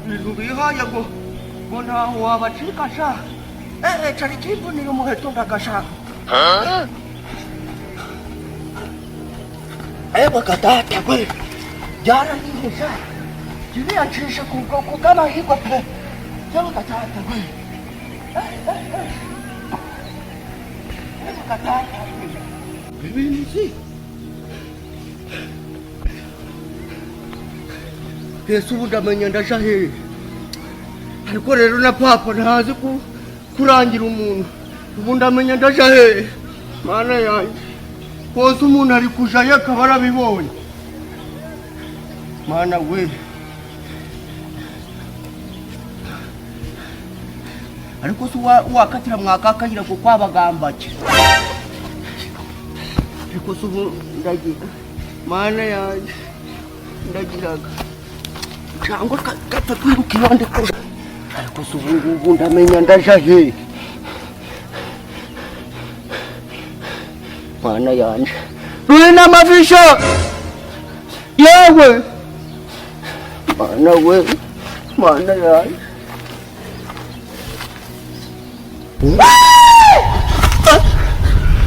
Ibintu bihaye ngo ntaho wabacika sha. Cari kimbonera umuheto ndagashaka. Ewe kadata we, byarahiye sha. Kiriya ku bwoko bw'amahirwe pe. Yewe kadata we. Yewe kadata we. Ibintu si. Yesu, ubu ndamenya ndaja hehe? Ariko rero na papa ntazi kurangira umuntu. Ubu ndamenya ndaja hehe? Mana yanjye, hose umuntu ari kujayo akaba arabibonye. Mana we, ariko se wakatira mwakakayira ko kwabagambake? Ariko se ubu ndagira, Mana yanjye, ndagiraga cyangwa gapfa kwiruka iruhande ko. Ariko se ubu ngubu ndamenya ndaja hehe? Mana yanje, ruri n'amavisha. Yewe Mana we, Mana yanje.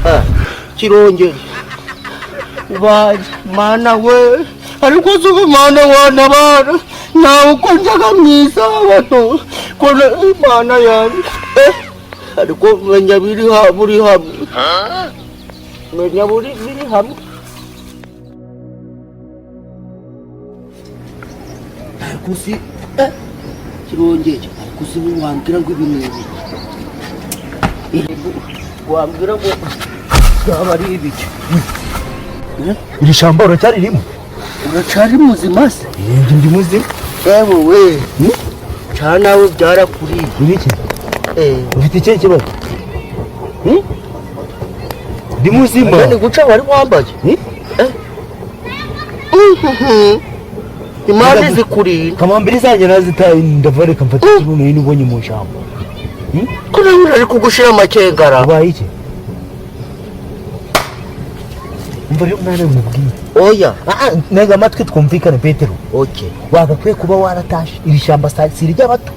Ah, kirongeye ubaye. Mana we, ariko se ubu, Mana wantabara nawe uko njaga mu isabato ko Mana yanjye. Ariko menya biri buri hamwe, menya buri biri hamwe. Ariko si kirongeye. Ariko si ubu wambwira ngo ibi ni ibiki? Wambwira ngo byaba ari ibiki? Iri shyamba uracyari? Uracari muzima se? Njye ndi muzima. Yewe we, ca nawe byarakuriye. Ibiki? Ufite ikihe kibazo? Ndi muzima. Ni guca wari wambaye. Imana zikurinda. Kamambiri zanjye nazitaye, ndava reka mfate ikibuno yino ubonye mu ishyamba. Ko nawe uri kugushira amakengara. Ubaye iki? Umva rero mwana, mubwire. Oya. Ah, ntega amatwi twumvikane, Petero. Okay. Wagakwiye kuba waratashe. Iri shyamba si iry'abato.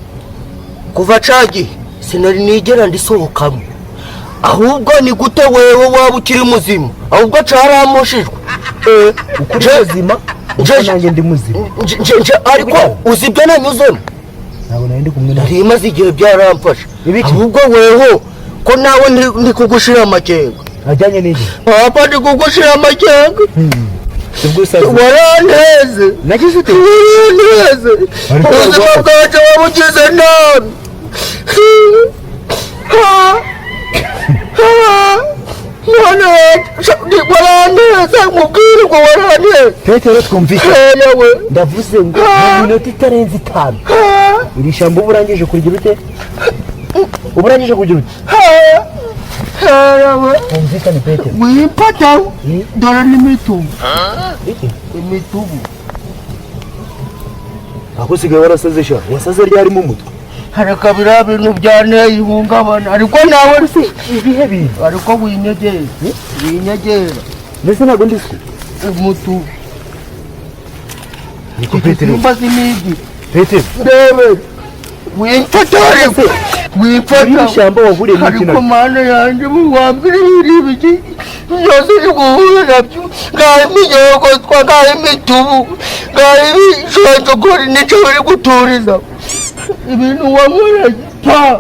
Kuva cagihe sinari nigera ndisohokamo. Ahubwo ni gute wewe waba ukiri muzima? Ahubwo caramushijwe. Ukuri muzima uko nanjye ndi muzima. Ariko uzi ibyo nanyuzemo? Ntabwo nari ndi kumwe nawe. Nari maze igihe byaramfashe. Ibiki? Ahubwo weho ko nawe ndi kugushira amakenga. Ajyanye n'iki? Papa, ndi kugushira amakenga. Ubwo usaze. Waranteze. Nagize ute? Waranteze. Ariko ubuzima bwacu wabugize nabi. Mwana waranteze, mubwire ngo waranteze. Petero, twumvikane. Yewe. Ndavuze ngo mu minota itarenze 5 iri shyamba uba urangije kugira ute? Uba urangije kugira ute? Yewe. Twumvikane, Petero. Wimfataho. Dore n'imitubu. Iki? Imitubu. Ako usigaye warasaze sha. Wasaze ryari mu mutwe? Hareka, biriya bintu byanteye ihungabana. Ariko nawe Se ibihe bintu? Ariko winyegera, winyegera. Mbese ntabwo ndi se? Umutubu. Niko, Petero. Igisimba z'imigi. Petero. Ndebe, wimfatare. Muri Wimfata. iri shyamba wahuriye n'iki? Ariko Nawe Mana yanjye, wambwira ibiri ibiki byose uri guhura nabyo? Ngaho iminyogoswa, ngaho imitubu, ngaho ibishonjogori, nicyo biri guturiza ibintu wankoreye pa.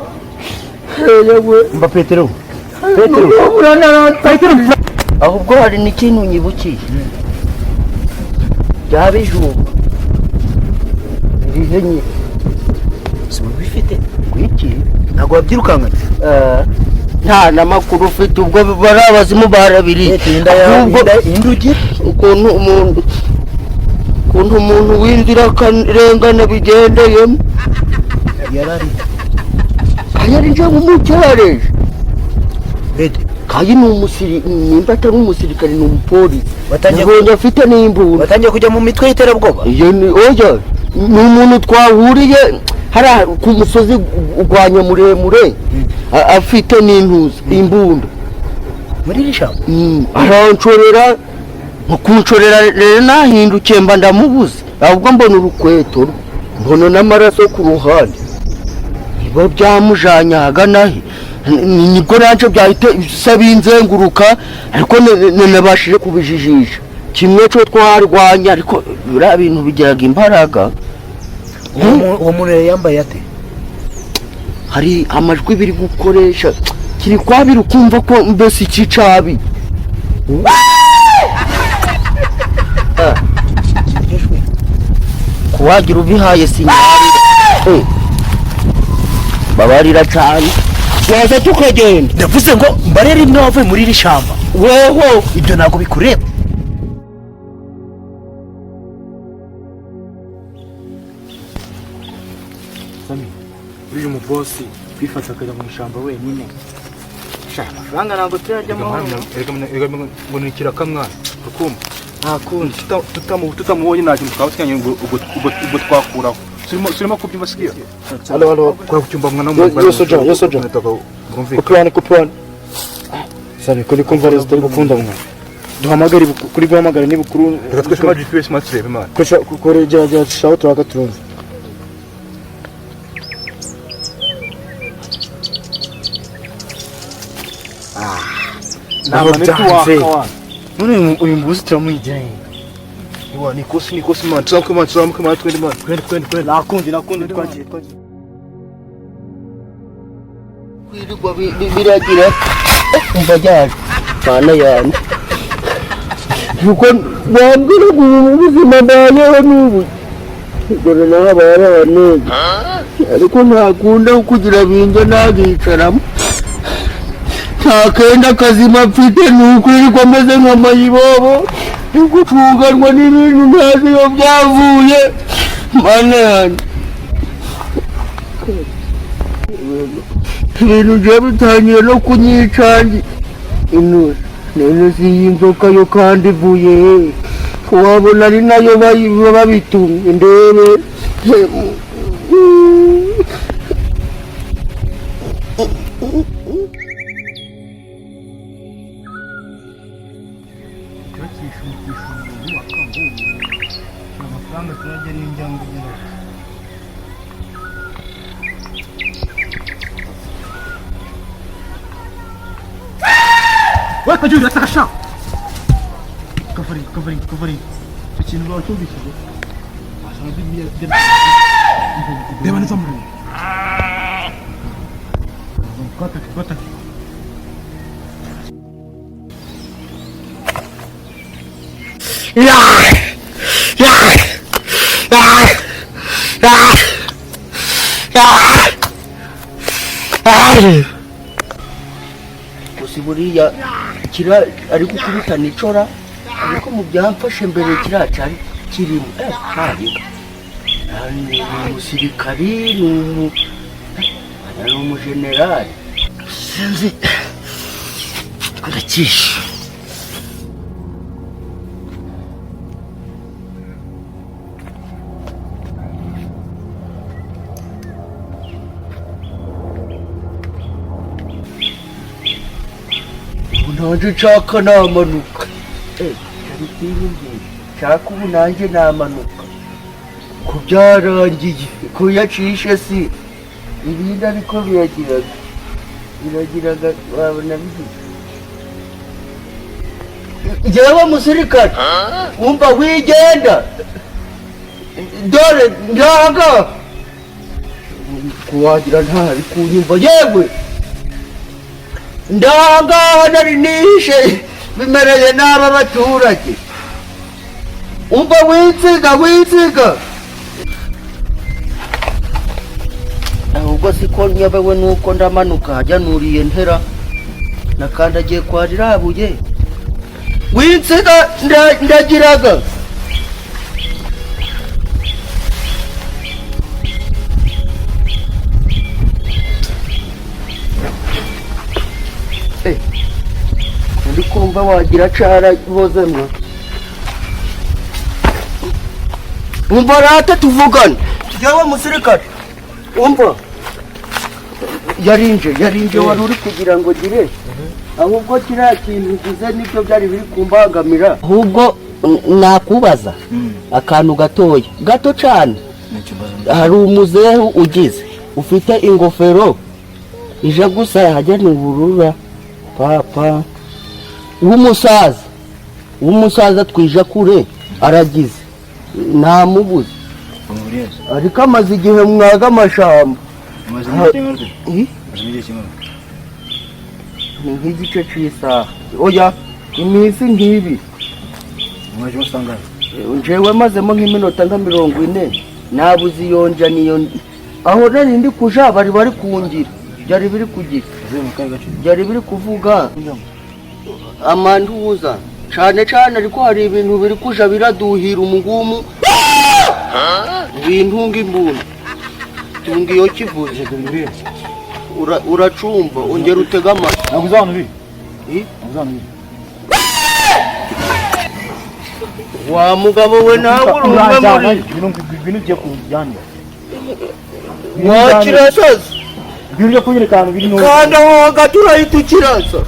Yewe. Mba, Petero, Petero. Ahubwo hari n'ikintu nyibukiye. Bya bijumba birihe nyine? Si bifite? Gwiki? Ntabwo wabyirukankanye? Nta n'amakuru ufite. Ubwo bari abazimu barabiriye. Inda yawe. Ahubwo inda ugira. Ukuntu umuntu w'inzirakarengane bigendeyemo. Yarari. Kayari nje nk'umukereje. Petero. Kayi ni umusiri, nimba atari umusirikare ni umupolisi. Watangiye Nabonye afite n'imbunda. Watangiye kujya mu mitwe y'iterabwoba. Iyo ni oya, ni umuntu twahuriye hariya ku musozi gwa Nyamuremure, afite n'intuza, imbunda. Muri iri shyamba? Aranshorera. Mu kunshorera rero nahindukiye mba ndamubuze. Ahubwo mbona urukweto rwe. Mbona n'amaraso ku ruhande. Niba byamujanye ahagana he? Nibwo nanje byahita bisa binzenguruka, ariko nabashije kubijijisha. Kimwe cyo twarwanya, ariko biriya bintu bigiraga imbaraga. Uwo muntu yari yambaye ate? Hari amajwi biri gukoresha, kiri kwabira ukumva ko mbese iki cabi. Kuwagira ubihaye sinyari. Babarira cyane, waza tukagenda. Ndavuze ngo mbare rimwe wavuye muri iri shamba. Weho. Ibyo ntabwo bikureba. Sami, uriya umubosi kwifata akajya mu ishyamba wenyine. Sha, amafaranga ntabwo tuyajyamo. Erega ngo ni ikiraka mwana, urukumva? Nta kundi. Tutamubonye nta kintu twaba twanye ngo ubwo twakuraho. Surimo kubyumva sikiyo. Halo, halo. Kora ku cyumba mwana. Yo, soja, yo, soja. Kupi kupi. Sabi kuri kumva rero tutari gukunda mwana. Duhamagare kuri guhamagara ni bukuru. Reka twese ma GPS ma turebe mwana. Kocha kore jya jya shaho turaka turumva. Ntabwo byanze. None uyu mubosi turamwijyanye. Wa nikosi mwana, tuzamuke mwana, tuzamuke mwana, twende mwana, twende twende twende. Nakundi twagiye twagiye. Kwirirwa biragira umva ryaje mana yanjye, kuko wambwira ngo ubu ubuzima mbayeho n'ubu dore nabaye abanege, ariko ntakunda kugira binjye nagicaramo, nta kenda kazima mfite, ni ukwirirwa meze nka mayibobo, ni gucunganwa n'ibintu ntazi iyo byavuye, mana yanjye. Ibintu byo bitangiye no kunyicangi inura none si iyi nzoka yo kandi ivuye he? Wabona ari nayo babitumye ndebe. Amafaranga turajya n'injyangwe igera. We Kajuri atakasha. Kavari kavari kavari. Icyo kintu bacyumvishije. Wasanga bibiya. Reba neza muri. Twatake twatake. Gusa buriya kira ari gukubita nicora, ariko mu byamfashe mbere kiriya cyari kirimo ntareka ni umusirikari, ni umujenerali, sinzi, ndakishe. Ubu nanjye nshaka namanuka, nshaka ubu nanjye namanuka ko byarangiye ko yacishe si ibindi, ariko biragiraga biragiraga wabona bigize. Jyewe musirikare, wumva wigenda, dore ndaga kuwagira ntari kunyumva, yewe ndangaha nari nishe bimereye n'aba baturage, umva winsiga winsiga. Ahubwo siko nyobewe nuko ndamanuka hajya nuriye ntera nakandagiye kwa rirabuye winsiga ndagiraga. Ndi kumva wagira caraboze mwa. Umva rata tuvugane. Yewe musirikare, umva yarinje wari uri kugira ngo gire, ahubwo kiriya kintu ugize nibyo byari biri kumbangamira. Ahubwo nakubaza akantu gatoya gato cyane. Hari umuzehe ugize ufite ingofero ije gusa hajya ni uburura papa w'umusaza twija kure aragize ntamubuze ariko amaze igihe mwaga amashamba ni nk'igice cy'isaha oya iminsi nk'ibi njewe mazemo nk'iminota nka 40 nabuze iyonja niyo aho nari ndi kuja bari bari kungira byari biri kugira byari biri kuvuga amanduza cyane cyane ariko hari ibintu biri kuja biraduhira umugumu bintunga imbunda tunga iyo kivuze uracumva ongera utega amatwi naguze ahantu biri wa mugabo we nawe urumva muri ibintu ugiye kujyana wakirasaza ibintu byo kunyereka ahantu biri kandi aho hagati urahita ukiraza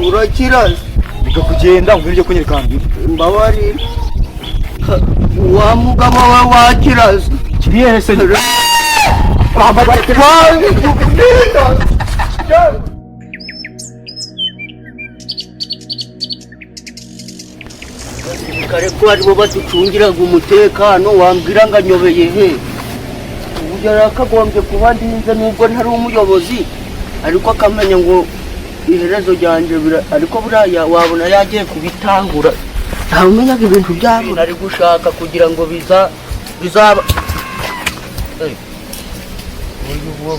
urakiraza bikakugenda ngo ibintu byo kunyereka ahantu biri mbabarira wa mugabo we wakiraza kiriye se kare ko aribo baducungiraga umutekano wambwira ngo anyobeye he ubu yarakagombye kuba ndinze nubwo ntari umuyobozi ariko akamenya ngo iherezo ryanjye ariko buriya wabona yagiye kubitangura ntawumenyaga ibintu byabo ari gushaka kugira ngo bizaba uyu bo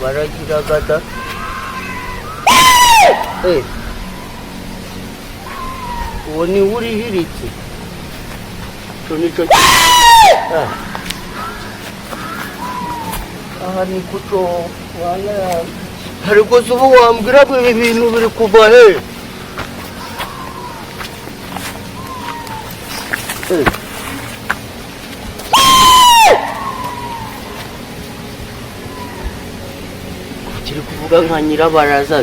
baragiraga da uwo ni urihiritse cyo nicyo aha ni kuco ariko se ubu wambwira ngo ibi bintu biri kuva he kiri kuvuga nka nyirabaraza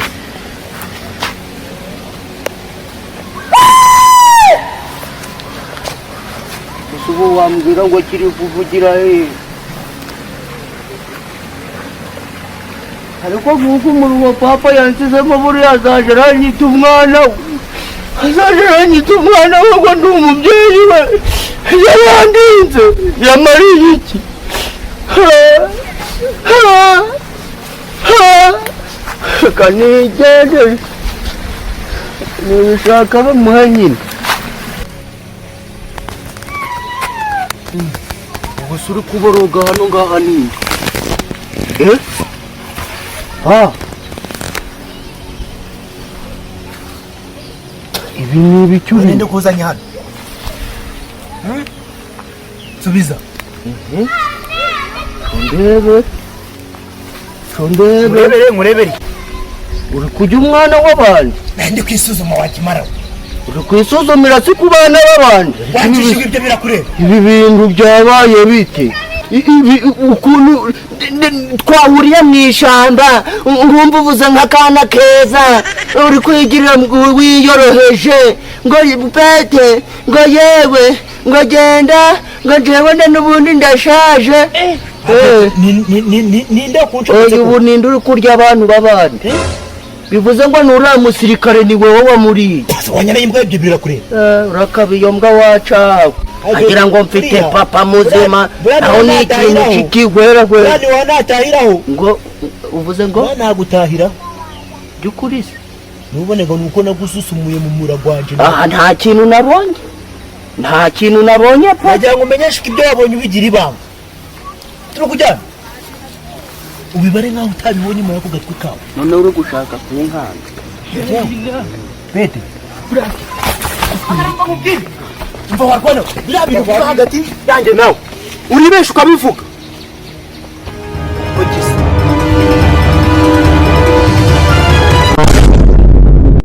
ubu wambwira ngo kiri kuvugira he ariko nk'uko umuruho papa yansizemo buriya azaje aranyita umwana we azaje aranyita umwana we ngo ndi umubyeyi we yarandinze yamariye iki kanigendere nibishaka bamuhe nyine gusa uri kuboroga hano ngaha ninde ibi ni ibiki ninde kuzanye hano subiza ndebe ndebe nkurebere uri kujya umwana w'abandi ndi kwisuzuma wakimara uri kwisuzumira si ku bana b'abandi wakishijwe ibyo birakureba ibi bintu byabaye bite ukuntu twahuriye mu ishyamba urumva uvuze nk'akana keza uri kwigirira wiyoroheje ngo pete ngo yewe ngo genda ngo njyewe n'ubundi ndashaje ninde kunshobotse ubu ninde uri kurya abantu b'abandi bivuze ngo nuriya musirikare ni wowe wamuriye wanyana imbwa ibyo birakureba urakaba iyo mbwa wacawe agira ngo mfite papa muzima aho ni ikintu kikigweragwera wanatahiraho ngo uvuze ngo wanagutahiraho by'ukuri se nubone ngo nuko nagususumuye mu mura gwanje aha nta kintu nabonye nta kintu nabonye pe nagira ngo umenyeshe ko ibyo wabonye ubigira ibanga turi kujyana ubibare nkaho utabibonye muri ako gatwi kawe none uri gushaka kunkanga pete mva warwana biriya bintu biba hagati yanjye nawe uribesha ukabivuga